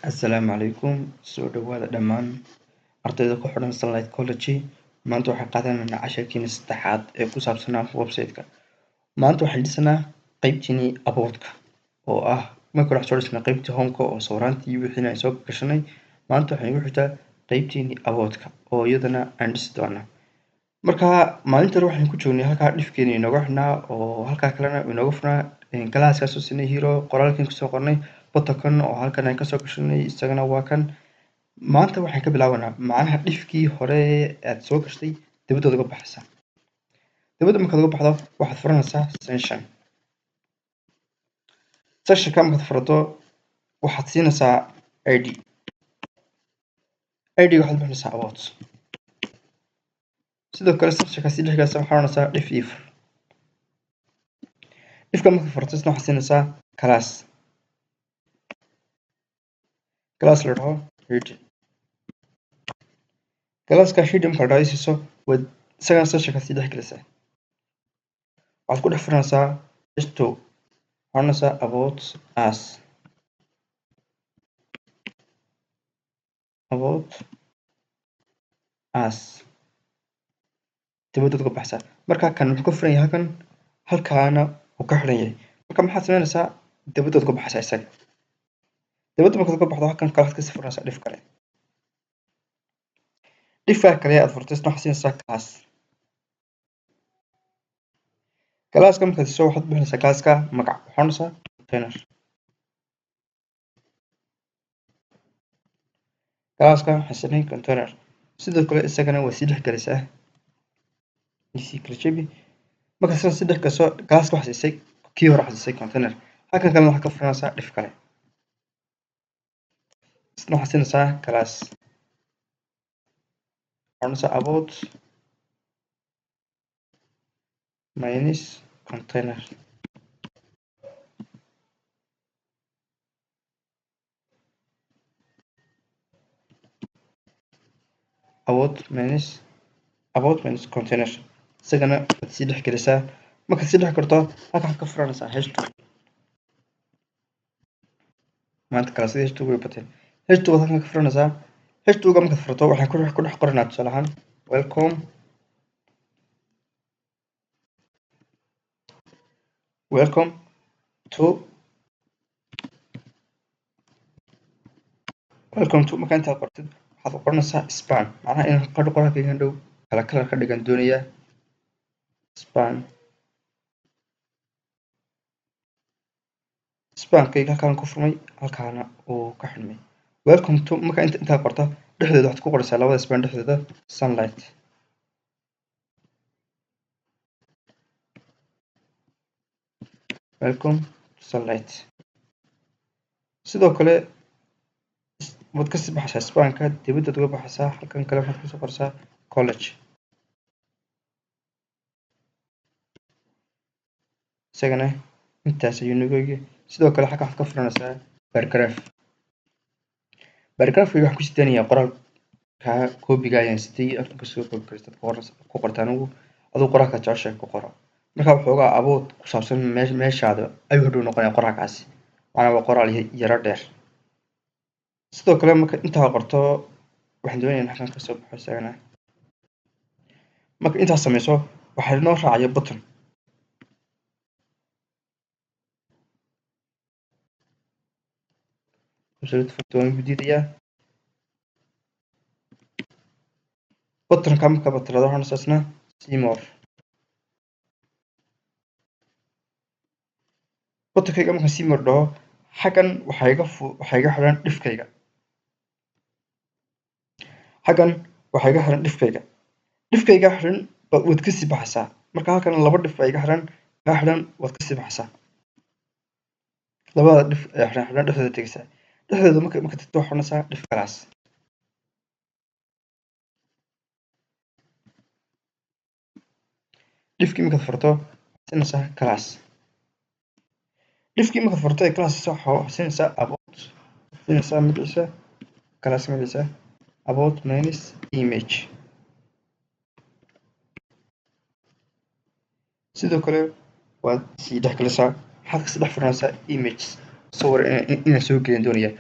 Assalaamu calaykum. Soo dhawaada dhammaan ardayda ku xidhan Sunlight College. Maanta waxaan qaadanaynaa casharkiina saddexaad ee ku saabsanaa website-ka. Maanta waxaan dhisanaa qaybtiinii about-ka, oo ah marka hore waxaan soo dhisnay qaybtii home-ka oo sawiraantii wixiina aan soo gashanay. Maanta waxay igu xigtaa qaybtiinii about-ka oo iyadana aan dhisi doonaa. Marka maalinta hore waxaan ku joognay halkaa div-keena inooga xidhnaa, oo halkaa kalena inooga furnaa class-kaas oo siinay hero, qoraalkiin kusoo qornay, button-kan oo halkan aan kasoo gashanay, isagana waa kan. Maanta waxaan ka bilaabanaa macnaha div-kii hore aad soo gashtay dibadda uga baxaysaa. Dibadda markaad uga baxdo, waxaad furanaysaa section. Sectionka markaad furato, waxaad siinaysaa ID. ID waxaad bixinaysaa about. Sidoo kale sectionka sii dhex galaysa, waxaad oranaysaa div if. Div-ka markaad furato, isna waxaad siinaysaa class, class la dhaho heading. Classka heading marka la dhaho siiso, waad isagana sectionka sii dhex galaysaa. Waxaad ku dhex furanaysaa h2, waxaad oranaysaa about us, about us. Dibadda uga baxaysaa. Marka kan wuxuu ka furan yahay halkan, halkaana wuu ka xidhan yahay. Marka maxaad samaynaysaa? Dibadda uga baxaysaa isaga. Dibadda markaad uga baxdo, halkan kale waxaad kasii furanaysaa div kale. Div-ka kale aad furtay isna waxaad siinaysaa class. Classka markaad siiso, waxaad bixinaysaa classka magac, waxaad oranaysaa container. Classka waxaan siinay container. Sidoo kale isagana waa sii dhex galaysaa, sii kala jebi. Markaad sidan sii dhex gasho, classka waxaad siisay kii hore, waxaad siisay container. Halkan kalena waxaad ka furanaysaa div kale, isna waxaad siinaysaa class, waxaad oranaysaa about minus container, about minus container. Isagana waad sii dhex gelisaa. Markaad sii dhex karto, halkan waxaad ka furanaysaa h2. Maanta kala sidii h2 way bateen. H2 waad halkan ka furanaysaa. H2 ga markaad furto, waxaan ku dhex qoranaa tusaale ahaan welcome, welcome to, welcome to. Markaa intaad qortid, waxaad qoranaysaa span, macnaha inaan qoraalkaygan dhow kala kalar ka dhigan doonayaa. Span, spankayga halkaan ku furmay, halkaana uu ka xidhmay. Welcome to markaa intaad qorto, dhexdooda waxaad ku qoraysaa, labada span dhexdooda, Sunlight. Welcome to Sunlight. Sidoo kale waad kasii baxaysaa spanka, dibaddaad uga baxaysaa. Halkan kale waxaad kusoo qoraysaa college. Isagana intaas ayuu nagu egi. Sidoo kale halkan waxaad ka furanaysaa paragraph. Paragraphkayga waxaan ku sidanayaa qoraalka koobiga ayaan sitay. Halkan kasoo koobi kartad, ku qorta. Anigu aduu qoraalka jeceshahay ku qoro. Marka waxoogaa about ku saabsan meeshaada ayuu hadhow noqonaya qoraalkaasi, macnaa waa qoraal yaro dheer. Sidoo kale marka intaa qorto, waxaan doonayaa in halkan kasoo baxo isagana. Marka intaas sameyso, waxaa inoo raacaya button. Waan diidayaa buttonka. Marka ba tirado, waxaan isna see more. Buttonkayga markaan see more dhaho, xaggan waxaa iga xidhan div-kayga. Xaggan waxaa iga xiran div-kayga. Div-kayga xiran waad kasii baxaysaa. Marka halkan laba div baa iga xiran, kaa xiran waad kasii baxaysaa. Labada div ee xiran xiran dhexdooda tegaysaa. Dhexdooda marka tagto, waxaad oranaysaa div class. Div-kii markaad furto, waxaad siinaysaa class. Div-kii markaad furto ee class, waxaad siinaysaa about, siinaysaa magaciisa, class magaciisa about minus image. Sidoo kale waad sii dhex galaysaa. Waxaad kasii dhex furanaysaa image, sawir inaan soo gelin doonaya.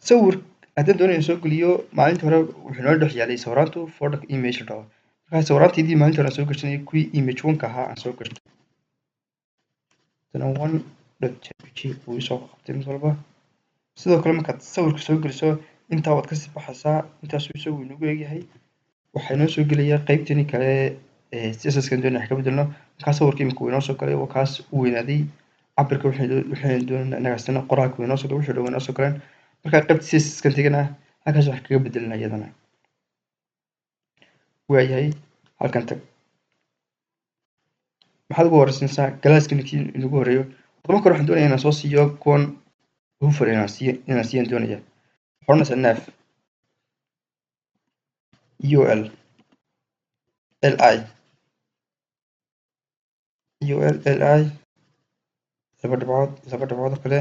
Sawir Haddaan doonayo soo geliyo, maalinta hore wuxuu noo dhex yaalay sawiraantu folderka image la dhaho. Markaa sawiraantaydii maalinta hore aan soo gashanayay, kuwii image one-ka ahaa aan soo gashtay. Hadana 1.jpg wuu isoo qabtay mid walba. Sidoo kale markaad sawirka soo geliso, intaa waad kasii baxaysaa. Intaasuu isagu inagu egyahay. Waxaa inoo soo gelaya qeybtani kale ee CSS kan doonaya wax ka bedelno. Markaa sawirka imika wuu inoo soo galay, waa kaas u weynaaday cabirka. Waxaynu doonayna inagaasina qoraalka wuu inoo soo galay, wixii dhan way inoo soo galeen. Markaa qeybta CSS kan tegana, halkaas wax kaga bedelna iyadana. Waayahay, halkan tag. Maxaad ugu horeysanaysaa? Classkan kii inagu horeeyo. Marka hore waxaan doonaya inaan soo siiyo kuwan hover, inaan siiyaan doonaya. Waxaad oranaysaa nav ul li ul li laba dhibcood, laba dhibcood oo kale,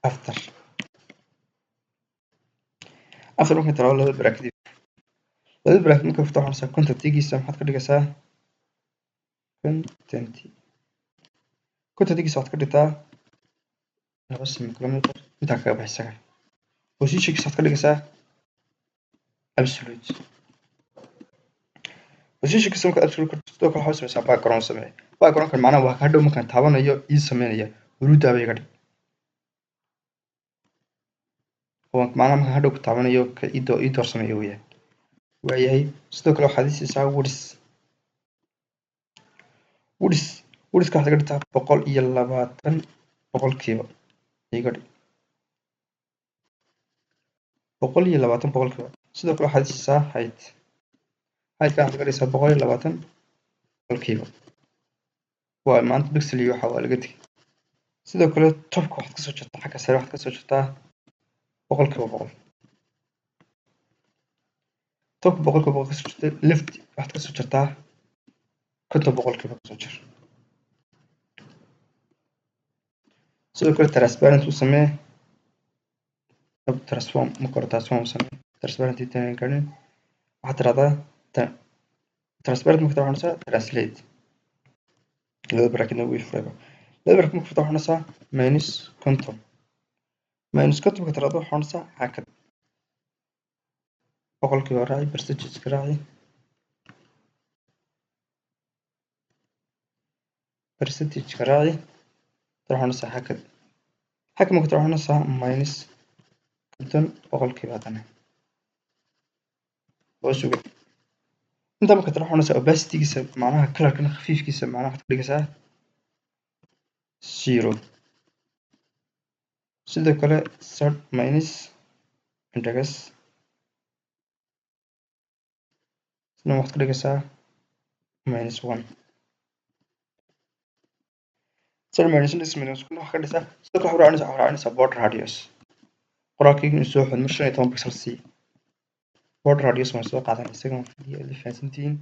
after. After markaan tiraahdo, laba bracket, laba bracket marka furto, waxaad oranaysaa contentigiisa maxaad ka dhigaysaa? Contentigiisa waxaad ka dhigtaa laba semicolon intaa kaga bax isaga. Positionkiisa waxaad ka dhigaysaa absolute. Positionkiisa markaad absolute ka, sidoo kale waxaad sameysaa background. Samee backgroundkan, macnaha waa hadhow markaan taabanayo ii sameynaya, huruuddaa iga dhig. Oo macnaha markaan hadhow ku taabanayo ka ii door sameeyo weeyaan. Waayahay, sidoo kale waxaad ii siisaa width. Widthka waxaad ka dhigtaa 120% iga dhig, 120%. Sidoo kale waxaad ii siisaa height. Heightka waxaad ka dhigaysaa 120%. Waa maanta pixel iyo waxa waa laga tegay. Sidoo kale topka waxaad kasoo jartaa, xagga sare waxaad kasoo jartaa 100%. Topka 100% kasoo jartay. Left waxaad kasoo jartaa 50% kasoo jar. Sidoo kale transparent u samee. Transform marka hore, transform u samee. Transparent intaan gaadhin, waxaad tirahdaa transparent. Marka waxaad oranaysaa translate, laba bracketna way furayba. Laba bracket marka furta, waxaad oranaysaa -50. -50 marka tirahdo, waxaad oranaysaa hakad, boqolkiiba raaci, percentage raaci, percentage ka raaci. Waxaad oranaysaa hakad. Hakad marka tirahdo, waxaad oranaysaa -50%. Haddana hoos uga intaa marka tirahdo, waxaad oranaysaa opacitygiisa, macnaha colorkan khafiifkiisa, macnaha waxaad ka dhigaysaa 0. Sidoo kale z minus index isna waxaad ka dhigaysaa -1. Z minus index -1 waxaad ka dhigaysaa. Sidoo kale waxaad raacinaysaa border radius. Qoraalkayga inuu soo xidhmo 15 pixel c border radius waan soo qaadan isaga, hadii aad la fahansantihiin.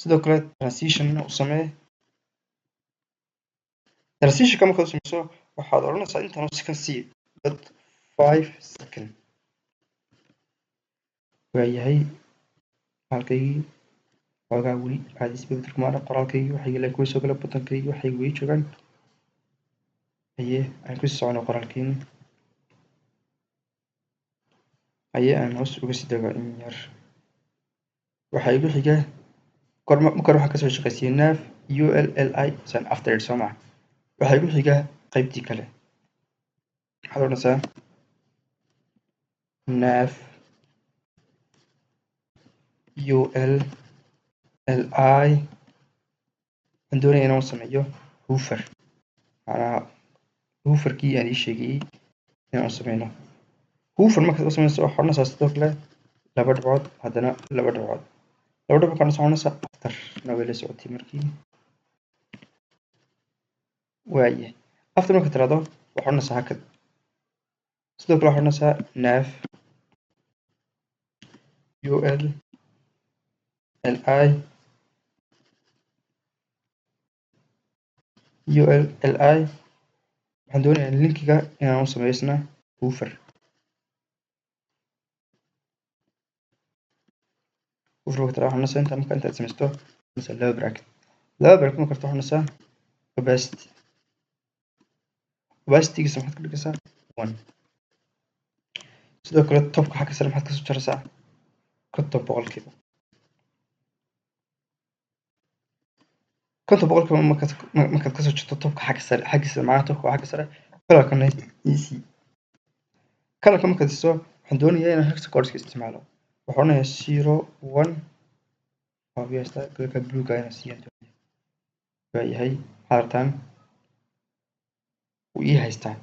Sidoo kale transition u samee. Transitionka markaad sameyso, waxaad odhanaysaa intaan second c dot 5 second. Waayahay, halkaygii xoogaa weli caadi isbedel kuma arag. Qoraalkaygii waxay galeen kuwii soo gala, buttonkaygii waxay weli joogaan. Haye, aan ku socono qoraalkeeni. Haye, aan hoos uga sii dago in yar. Waxaa igu xiga kor. Marka hore waxaan kasoo shaqaysiiyey nav ul li san after it, soo maha? Waxaa igu xiga qaybtii kale. Waxaad odhanaysaa nav ul li. Waxaan doonaya inaan sameeyo hover, macnaha hoverkii aan ii sheegayey inaan sameyno. Hover markaad u sameyso, waxaad odhanaysaa sidoo kale laba dhibcood, haddana laba dhibcood, laba dhibcood kana soconaysa. After na way la socotay markii. Waaye, after marka tirahdo, waxaad odhanaysaa hakad. Sidoo kale waxaad odhanaysaa nav ul li ul li. Waxaan doonayaa linkiga inaan u sameeyo isna hover. Hover marka tirahdo, waxaad odhanaysaa inta marka intaad sameysto, odhanaysaa laba bracket. Laba bracket marka waxaad odhanaysaa opacity. Opacitygiisa maxaad ka dhigaysaa? 1. Sidoo kale topka xagga sare maxaad kasoo jaraysaa? 50%. 50% markaad kasoo jarto topka xagga sare, xaggiisa, macnaha topka waa xagga sare. Colorkana easy colorka markaad siiso, waxaan doonayaa inaan hex codeska isticmaalo. Waxaan odhanayaa 01 waa haystaa, colorka bluega inaan siiyaan doonaya. Waayahay, waxaad aragtaan wuu ii haystaa,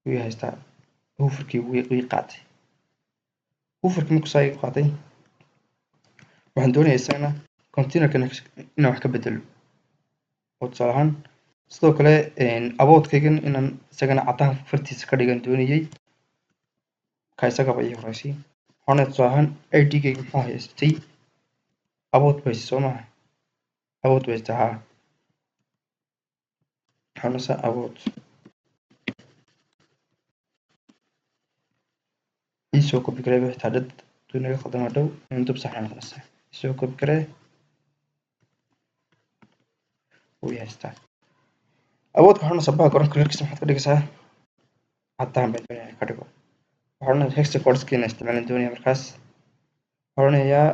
wuu ii haystaa hoverkii, wuu ii qaatay hoverkii. Markuu saa ii qaatay, waxaan doonayaa isagana containerkan inaan wax ka bedelo, oo tusaale ahaan sidoo kale aboutkaygan inaan isagana caddaan fartiisa ka dhigan doonayay. Ka isagaba ii horeysay, waxaan tusaale ahaan ID-gayga muxuu haystay? About bay, soo maaha? About bay haystay, haa. Waxaan odhanaysaa about iisoo copy garee. Xitaa dad haduu naga khaldamo dhow in dub sax noqonaysaa. Isoo copy garee, wuu ii haystaa aboutka. Waxaan odhanaysaa background colorkiisa maxaad ka dhigaysaa? Caddaan baan doonaya inaan ka dhigo. Waxaan odhanayaa hex codeska inaan isticmaalan doonaya. Markaas waxaan odhanayaa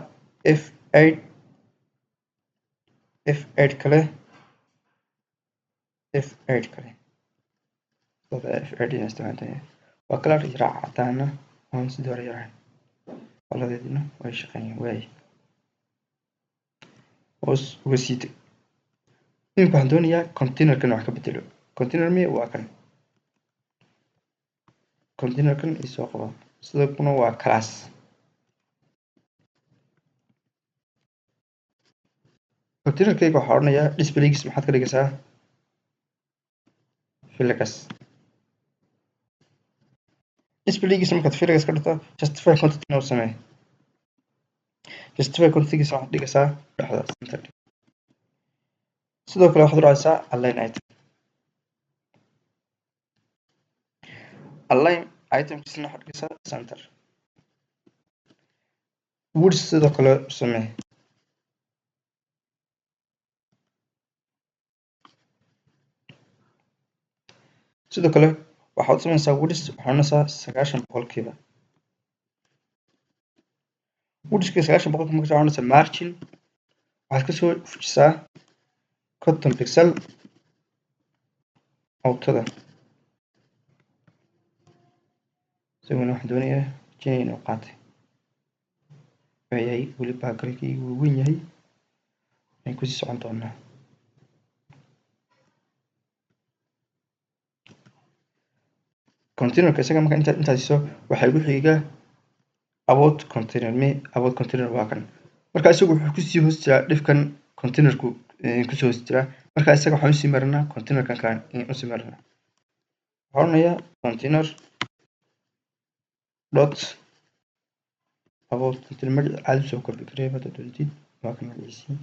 F8, F8 kale, F8 kale, F8 inaan isticmaalan doonaya. Waa color yaraac caddaana oon sidii hore yarayn, qoladeeduna way shaqeeyaan. Waay, hoos uga sii deg. Iminka waxaan doonayaa containerkan wax ka bedelo. Container miya? Waa kan containerkan isoo qabo. Sidoo kuna waa class. Containerkayga waxaa odhanayaa displaygiis maxaad ka dhigaysaa? Flex. Displaygiisa markaad flex ka dhigto, justify content u samee. Justify contentgiisa waxaad dhigaysaa dhexda, center. Sidoo kale waxaad raacaysaa align item. Align itemkiisana waxaad dhigaysaa center. Width sidoo kale u samee. Sidoo kale waxaad u sameynaysaa width, waxaad odhanaysaa 90%. Widthka 90% marka waxaad odhanaysaa margin waxaad kasoo fujisaa 50 pixel autoda. Isaguna waxaan doonayaa jinay inuu qaatay. Waayahay, weli backgroundkaygu wuu weyn yahay, waan kusii socon doonaa. Containerka isaga marka intaad siiso, waxaa igu xiga about container. Me about container? Waa kan. Marka isagu wuxuu kusii hoos jiraa divkan, containerku kusii hoos jiraa. Marka isaga waxaan usii marinaa containerkan kale usii marinaa. Waxaan odhanayaa container dot about container. Magaci caadi usoo copy garee haddaad doontid, waa kan magaciisii.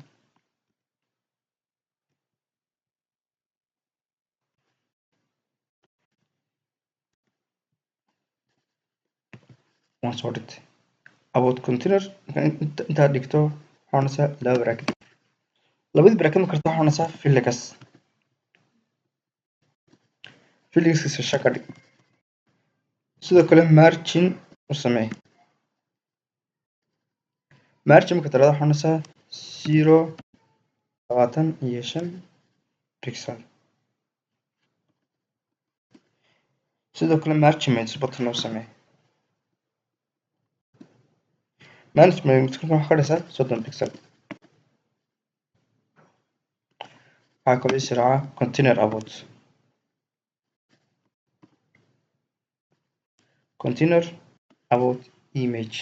Waan soo dhigtay about container. Marka intaad dhigto, waxaa odhanaysaa laba bracket. Labadii bracket marka waxaa odhanaysaa flex. Flexkiisa shan ka dhig. Sidoo kale margin u samee. Margin marka tirahdo, waxaa odhanaysaa 0 25 pixel. Sidoo kale margin minus bottom u samee. Margin minus waxaa ka dhigaysaa 30 pixel. Waxaa kaloo is raaca container about. Container about image,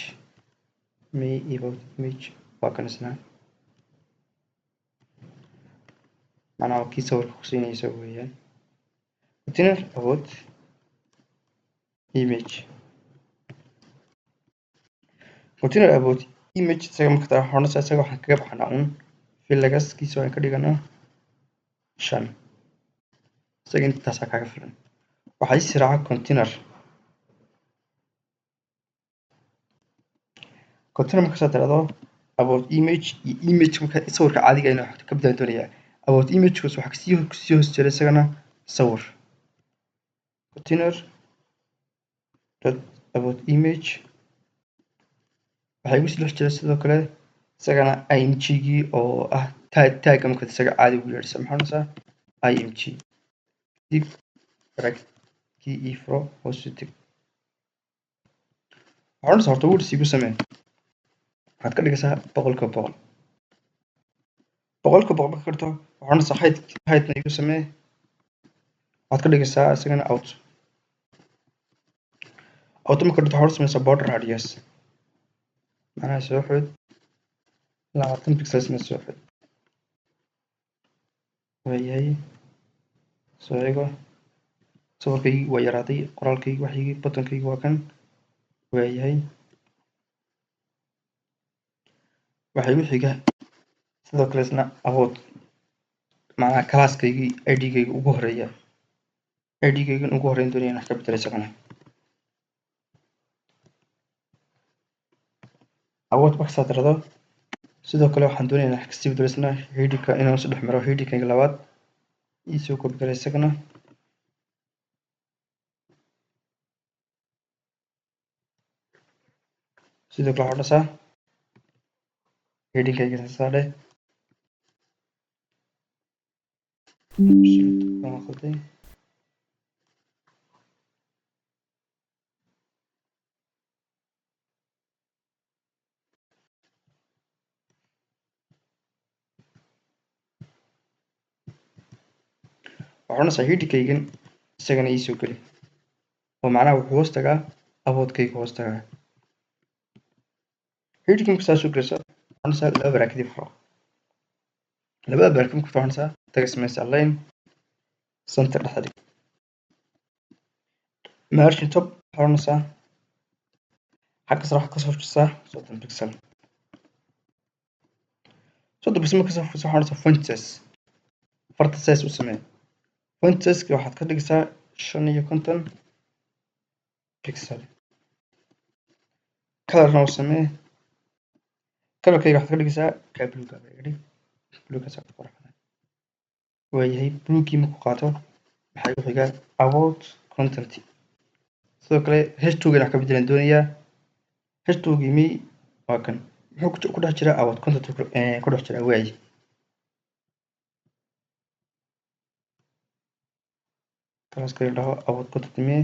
may about image, waa kan isna, macnaha waa kii sawirka kusiinaysa weeyaan. Container about image, container about image isaga marka taa waxaa odhanaysaa, isaga waxaan kaga baxnaa un flexkiisa waan ka dhiganaa 5. Isaga intaasaa kaaga filan. Waxaa ii raaca container. Container markaad tirahdo about image iyo image, marka sawirka caadiga inaan wax ka bedelan doonayaa. About image waxaa kasii hoos jira isagana sawir. Container dot about image waxaa igu sii dhex jira sidoo kale isagana img-gii oo ah tag, markaad isaga caadi ugu yeedhisa maxaa odhanaysaa? Img, dib bracket-kii ii furo, hoos u teg. Waxaa odhanaysaa horta width igu samee, waxaad ka dhigaysaa 100%. 100% marka ka dhigto, waxaa odhanaysaa height. Heightna igu samee, waxaad ka dhigaysaa isagana auto. Auto marka dhigto, waxaad sameysaa border radius, macnaha soo xood 20 pixelsna soo xood. Waayahay, soo eego, sawirkaygii waa yaraaday, qoraalkaygii, waxaygii, buttonkaygii waa kan. Waayahay, waxaa igu xiga sidoo kale isna about, macnaha classkaygii id-gayga ugu horeeya. Id-gaygan ugu horeyn doonaya in wax ka bedelo isagana. About markaad tirahdo, sidoo kale waxaan doonaya in wax kasii bedelo isna headingka, inaan isu dhex maro headingkayga labaad. Ii soo copy garay isagana. Sidoo kale waxaa odhanaysaa headingkayga saa dheh. Waan qalday. Waxaa odhanaysaa headingkaygan isagana ii soo geli, oo macnaha wuxuu hoos tagaa aboutkayga hoos tagaa. Headingka marka saa soo geliso, waxaa odhanaysaa laba bracket ii furo. Labada bracket marka furo, waxaa odhanaysaa text samaysa align center, dhexda dhig. Margin top waxaa odhanaysaa xagga sare waxaad kasoo furtaa 30 pixel. 30 pixel marka kasoo furto, waxaa odhanaysaa font size, farta size u samee. Font size waxaad ka dhigaysaa 55 pixel. Colorna u samee. Colorkayga waxaad ka dhigaysaa kaa buluuga iga dhig, buluugaas ku qurux badan. Waayahay, buluugii markuu qaato, maxaa igu xiga? About content. Sidoo kale h2 wax ka bedelaan doonayaa. H2 mi waa kan, muxuu ku dhex jiraa? About content ku dhex jiraa. Waaye, classka la dhaho about content mi.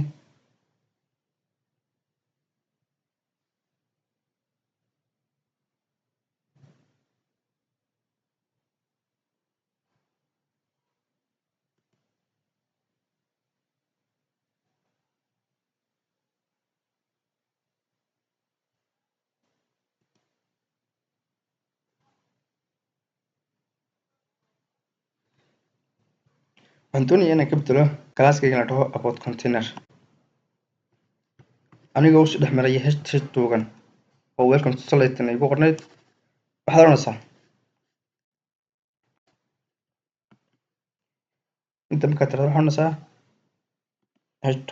Waxaan doonayaa inaan ka bedelo classkayga la dhaho about container, anigoo usii dhex maraya h2-gan oo welcome to Sunlight ay igu qornayd. Waxaad oranaysaa inta markaad tirahdo, waxaad oranaysaa h2.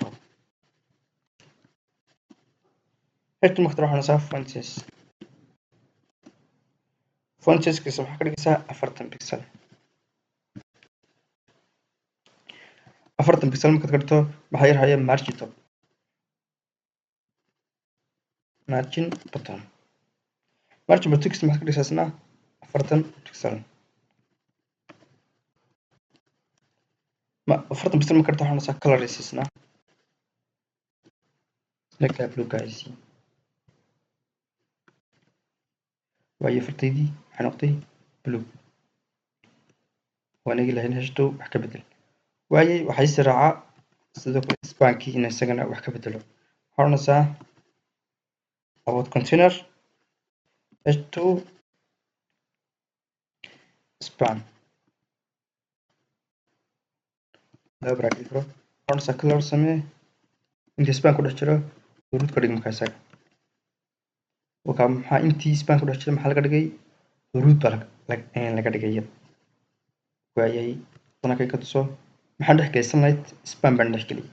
H2 markaad tirahdo, waxaad oranaysaa font size. Font size-kiisa waxaa ka dhigaysaa 40 pixel. 40 pixel markaad ka dhigto, maxaa yar haya? Margin top, margin bottom. Margin bottom maxaad ka dhigaysaa isna? 40 pixel. Ma 40 pixel marka dhigto, waxaad oranaysaa color isna isna blue gaaysi. Waayo, fartaydii waxay noqotay blue. Waan eegi lahayn h2 wax ka bedel. Waayay, waxay isi raacaa sidoo kale spankii in isagana wax ka bedelo. Waxaa oranaysaa about container h2 span, laba bracket furo. Waxaa oranaysaa color samee. Inta span ku dhex jiro huruud ka dhig. Markaa isaga wakaa, maxaa intii span ku dhex jira maxaa laga dhigay? Huruud baa laga dhigay iyada. Waayay, sanakay ka tuso, maxaan dhex geliyay? Sunlight span baan dhex geliyay.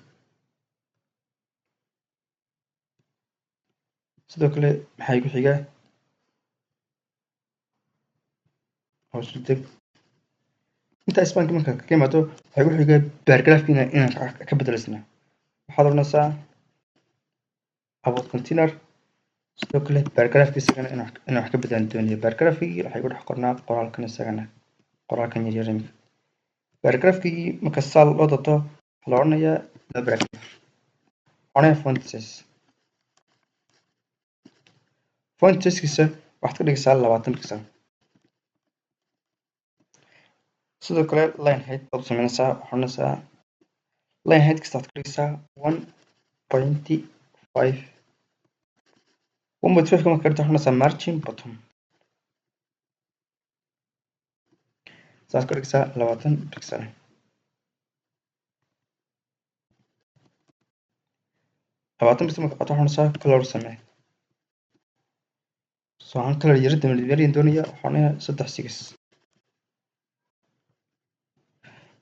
Sidoo kale maxaa igu xiga? Hoos u deg. Intaa spanki marka ka imaado, waxaa igu xiga paragraphki inaan ka bedelo isna. Waxaad oranaysaa about container. Sidoo kale paragraphki isagana inaan wax ka bedelan doonayo. Paragraphkii waxay ku dhex qornaa qoraalkan, isagana qoraalkan yaryar. Imika paragraphkii marka saa loo doorto, waxaa la oranayaa laba paragraph. Oranaya font size, font sizekiisa waxaad ka dhigaysaa 20 pixel. Sidoo kale line height baad u sameynaysaa. Waxaad oranaysaa line height kasta waxaad ka dhigaysaa 1.5. 1.5 marka ka dhigto, waxaad oranaysaa margin bottom saas ka dhigaysaa 20 pixel. 20 pixel marka qato, waxaad oranaysaa color samee. So aan color yara damaliyarin doonaya. Waxaan oranayaa 3 6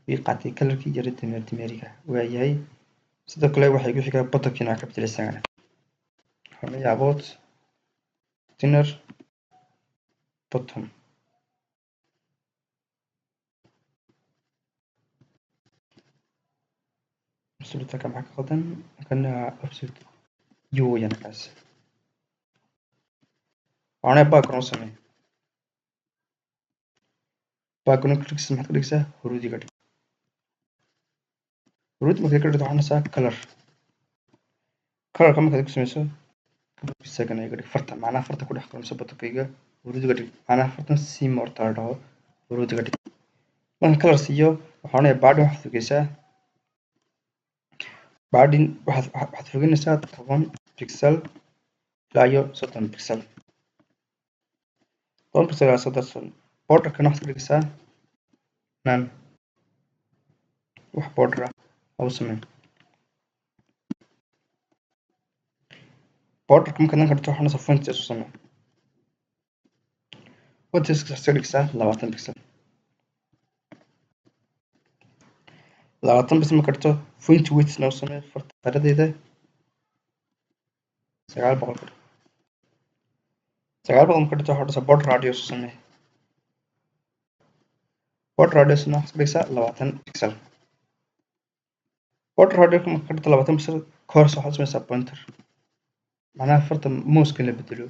wii qaatay colorkii yara dameer dameeriga waayahay. Sidoo kale waxay ku xigaa buttonkiina ka bedel isagana. Waxaan oranayaa about container button. Absolute maxaa ka qaldan? Kana absolute u weeyaan kaas. Waxaan oranayaa background samee. Background ka dhigaysa, maxaad ka dhigaysaa? Huruudi ka dhig. Huruudi markaad ka dhigto, waxaad oranaysaa color. Colorka markaad ku sameyso, isagana iga dhig farta, macnaha farta ku dhex qoranayso buttonkayga huruudi ka dhig, macnaha fartan simorta la dhaho huruudi ka dhig. Markaan color siiyo, waxaan oranayaa padding waxaad fogeysaa, padding waxaad fogeynaysaa 10 pixel ilaa iyo 30 pixel, 10 pixel ilaa 30. Borderkana waxaad ka dhigaysaa none, wax border ah ha u sameyn. Borderka markaad none ka dhigto, waxaad oranaysaa font size u samee. Font size waxaad ka dhigaysaa 20 pixel. 20 pixel markaad dhigto, font weight na u samee, farta tiradeeda 900 ka dhig. 900 markaad dhigto, waxaad oranaysaa border radius u samee. Border radiusna waxaad ka dhigaysaa 20 pixel. Border radius markaad ka dhigto 20 pixel, course waxaad sameysaa pointer, macnaha farta mouse-ka in la bedelo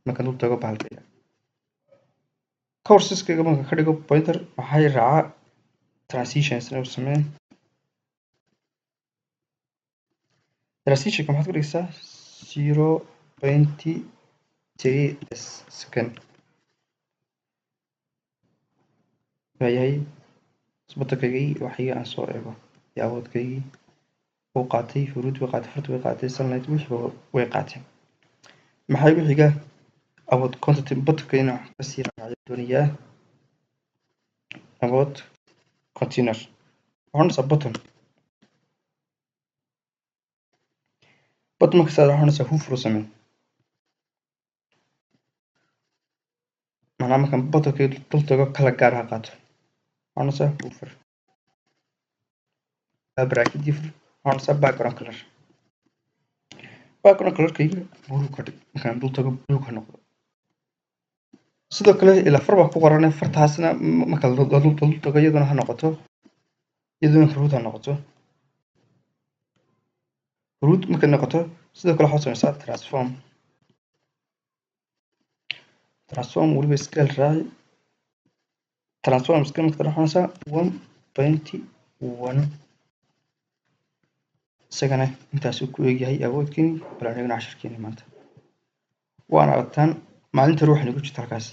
markaan dul tago bahalkayga. Courseskaga markaan ka dhigo pointer, waxay raacaa transitions u samee. Transitionka maxaad ka dhigaysaa? 0.3 second. Waayahay, buttonkaygii waxii aan soo eego iyo awoodkaygii uu qaatay, huruud way qaatay, farta way qaatay, sunlight wixii way qaateen. Maxaa igu xiga? About content buttonka inaan wax kasii raaciyo doonayaa. About container waxaan oranaysaa button. Button marka waxaad oranaysaa hover u samee, macnaha markaan buttonka dul tago kala gaar ha qaato. Waxaad oranaysaa hover, bracket fur, waxaad oranaysaa background color. Background colorkayga blue ka dhig, markaan dul tago blue ka noqdo. Sidoo kale ilaa far baa ku qoran, fartaasna marka la dul tago iyaduna ha noqoto, iyaduna huruud ha noqoto. Huruud markay noqoto, sidoo kale waxaad sameysaa transform. Transform weliba scale raaci. Transform scale marka waxaad oranaysaa 1.1. Isagana intaasuu ku egyahay awoodkeeni. Bal aan eegno casharkeeni maanta. Waana aragtaan, maalinta hore waxay nagu jirta halkaas.